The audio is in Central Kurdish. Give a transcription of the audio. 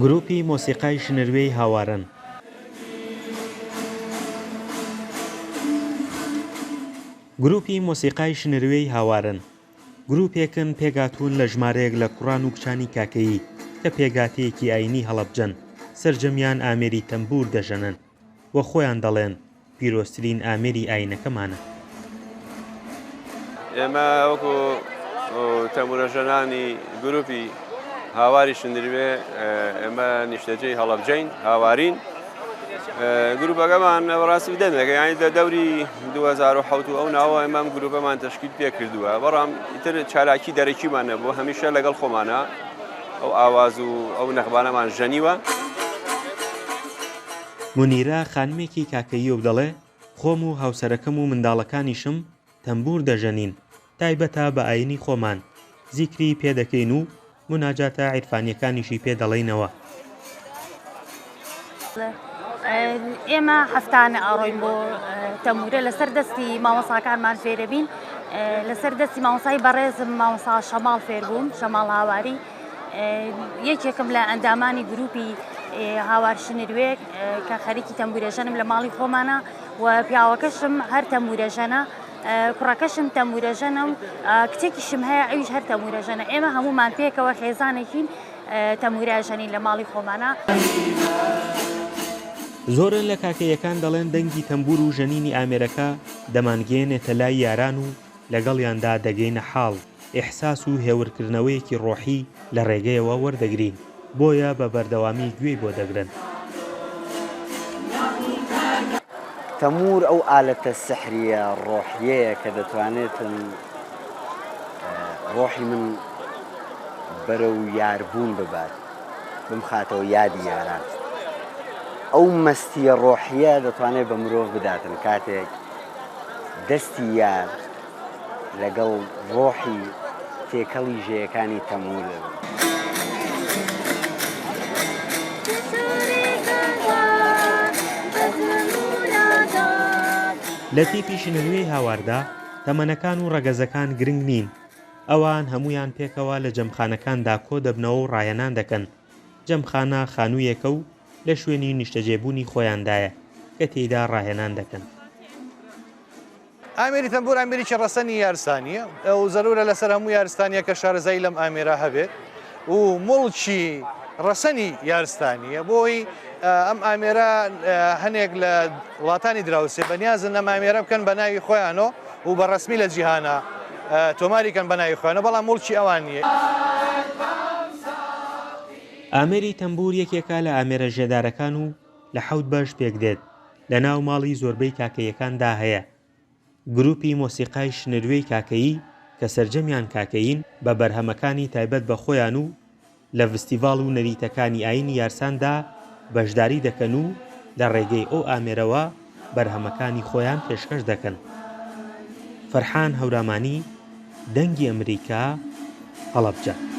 گروپی مۆسیقای شنروێی هاوارن. گروپی مۆسیقای شنروێی هاوارن گروپێکن پێکهاتوون لە ژمارەیەک لە کوڕان و کچانی کاکەیی کە پێکهاتەیەکی ئایینی هەڵەبجەن، سەرجەمیان ئامێری تەمبوور دەژەنن و خۆیان دەڵێن پیرۆزترین ئامێری ئایینەکەمانە. ئێمە وەکو تەمورەژەنانی گروپی هاواری شندروێ ئێمە نیشتەجێی هەڵەبجەین هاوارین گروپەکەمان بەڕاستی دەمێکە یانی لە دەوری 2007 و ئەو ناوە ئێمە ئەم گروپەمان تەشکیل پێ کردووە بەڵام ئیتر چالاکی دەرەکیمان نەبوو هەمیشە لەگەڵ خۆمانە ئەو ئاواز و ئەو نەغمانەمان ژەنیوە. مونیرە خانمێکی کاکەییە و دەڵێ، خۆم و هاوسەرەکەم و منداڵەکانیشم تەمبوور دەژەنین، تایبەتە بە ئایینی خۆمان، زیکری پێ دەکەین و موناجاتە عیرفانییەکانیشی پێ دەڵێینەوە. ئێمە هەفتانە ئەڕۆین بۆ تەمورە لەسەر دەستی مامۆساکانمان فێرەبین لەسەر دەستی مامۆسای بەڕێزم مامۆسا شەماڵ فێربووم شەماڵ هاواری یەکێکم لە ئەندامانی گروپی هاوار شنروێک کە خەریکی تەمبورەژەنم لە ماڵی خۆمانە و پیاوەکەشم هەر تەمورەژەنە کوڕەکەشم تەمورەژەنە و کچێکیشم هەیە ئەویش هەر تەمورەژەنە ئێمە هەمومان پێکەوە خێزانێکین تەمورەژەنین لە ماڵی خۆمانە. زۆرن لە کاکەییەکان دەڵێن دەنگی تەمبوور و ژەنینی ئامێرەکە دەمانگەیەنێتە لای یاران و لەگەڵیاندا دەگەینە حاڵ، ئیحساس و هێورکردنەوەیەکی ڕۆحی لە ڕێگەیەوە وەردەگرین، بۆیە بە بەردەوامی گوێی بۆ دەگرن. تەموور ئەو ئالەتە سحرییە ڕۆحییەیە کە دەتوانێتن ڕۆحی من بەرەو یاربوون ببات، بمخاتەوە یادی یاران. ئەو مەستییە ڕۆحییە دەتوانێت بە مرۆڤ بداتن کاتێک دەستی یار لەگەڵ ڕۆحی تێکەڵی ژێیەکانی تەموور دەبن. لە تیپی شنروێی هاواردا، تەمەنەکان و ڕەگەزەکان گرنگ نین، ئەوان هەموویان پێکەوە لە جەمخانەکاندا کۆدەبنەوە و ڕاهێنان دەکەن. جەمخانە خانوویەکە و لە شوێنی نیشتەجێبوونی خۆیاندایە کە تێیدا ڕاهێنان دەکەن. ئامێری تەمبوور ئامێرێکی ڕەسەنی یارسانییە و زەرورە لەسەر هەموو یارستانییە کە شارەزایی لەم ئامێرە هەبێت و موڵکی ڕەسەنی یارستانییە بۆی ئەم ئامێرە هەنێک لە وڵاتانی دراوسێ بەنیازن ئەم ئامێرە بکەن بە ناوی خۆیانەوە و بە ڕەسمی لە جیهانە تۆماری کەن بە ناوی خۆیانەوە بەڵام موڵکی ئەوان نییە. ئامێری تەمبوور یەکێکە لە ئامێرە ژێدارەکان و لە حەوت بەش پێکدێت، لە ناو ماڵی زۆربەی کاکەییەکاندا هەیە. گروپی مۆسیقای شنروێی کاکەیی کە سەرجەمیان کاکەیین، بە بەرهەمەکانی تایبەت بە خۆیان و لە ڤستیڤاڵ و نەریتەکانی ئایینی یارساندا بەشداری دەکەن و لە ڕێگەی ئەو ئامێرەوە بەرهەمەکانی خۆیان پێشکەش دەکەن. فەرحان هەورامانی، دەنگی ئەمریکا، هەڵەبجە.